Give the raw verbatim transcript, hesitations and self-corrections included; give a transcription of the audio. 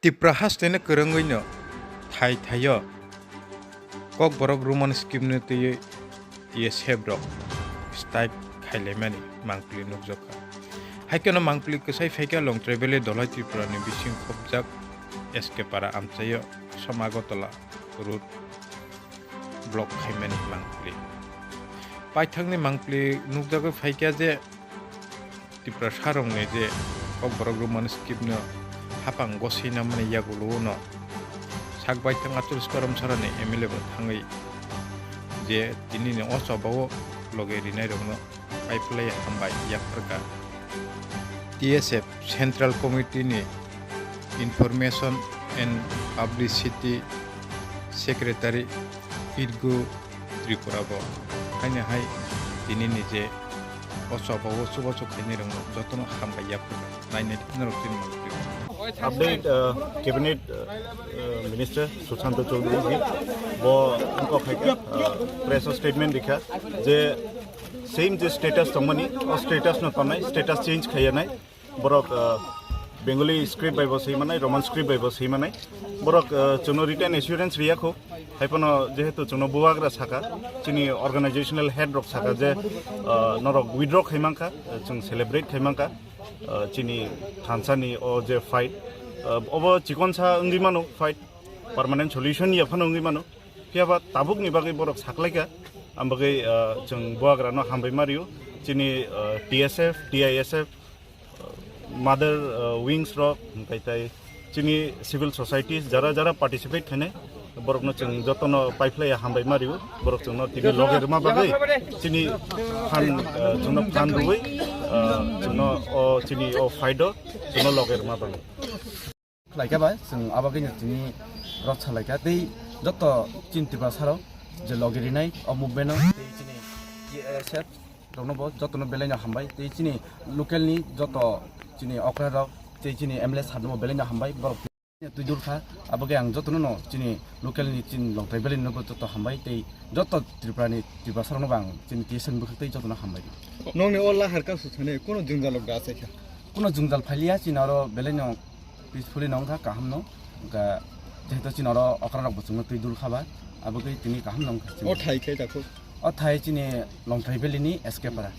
Tipra hasteni kwrwngwino thai thaio Kokborok Roman scriptni twiwi T S F rok strike khailaimani mangpili nukjakha. Haikheno mangpili kwsai phaikha Longtrai Valley Dholai Tripurani bising khopjak S K Para amchaio Som Agartala road block khaimani mangpili. Paithakni mangpili nukjagwi phaikha je Tiprasarokni je Kokborok Roman scriptno hapang goswi namani yagulo-o no sak baithang Atul Skorom Sarani M L A bo thangwi je tinini o chobao loge rinairokno paiphlai hambai yapharkha. T S F Central Committee ni Information and Publicity Secretary Irgu Tripura bo haino hai tinini je o chobao chubachu khainai rokno jotono hambai yapharkha. Nainai norok chini mangpili. Update, uh, Cabinet, uh, uh, Minister Sushanta Chowdhury ji bo wngkok khaikha, uh, press o statement rikha je same je status tongmani o status no tongnai, status change khaiya nai. Borok, uh, Bengali script bai bo swimanai, Roman script bai bo swimanai. Borok, uh, chwngno written assurance riyakho. Haiphano jehetu chwngno bubagra saka, chini organizational head rok saka je, uh, norok withdraw khaimankha, uh, chwng celebrate khaimankha, uh, chini thansani o je fight, uh, obo chikonsa wngwi mano fight, permanent solution ya phano wngwi mano. Phiyaba tabukni bagwi borok saklaikha, am bagwi, uh, chwng bubagrano hambai mario, chini, uh, T S F, T I S F, mother, uh, wings rok, hwnkhe tai chini civil societies jara jara participate khainai borokno chwng jotono paiphlaiya hambai mario, borok chwngno tini loge rwma bagwi chini phan, uh, chwngno phan rwui, uh, chwngno o chini o fight o chwngno loge rwma bagwi. Khlaikha bai, chwng abo khe tini rok salaikha tei joto chini Tiprasarok je loge rinai o movement o tei chini T S F rokno bo jotono belai no hambai tei chini local ni joto chini okra rok tei chini M L A sir no bo belai no hambai borok twi dul kha abo khe ang jotono no chini local ni chini Longtrai Valley no bo joto hambai tei joto Tripura ni Tiprasa rokno bo ang chini T S F ni bwkhak tei jotono hambai. Nokni o lahar kasu thani kuno jwngjal rok da achaikha? Kuno jwngjal phailiya chini oro belai no peacefully no wngkha kaham no wngkha jehetu chini oro okra rok bo chwngno twi dul kha ba abo khe tini kaham no wngkha chini. O thai khe dakho? O thai chini Longtrai Valley ni S K Para.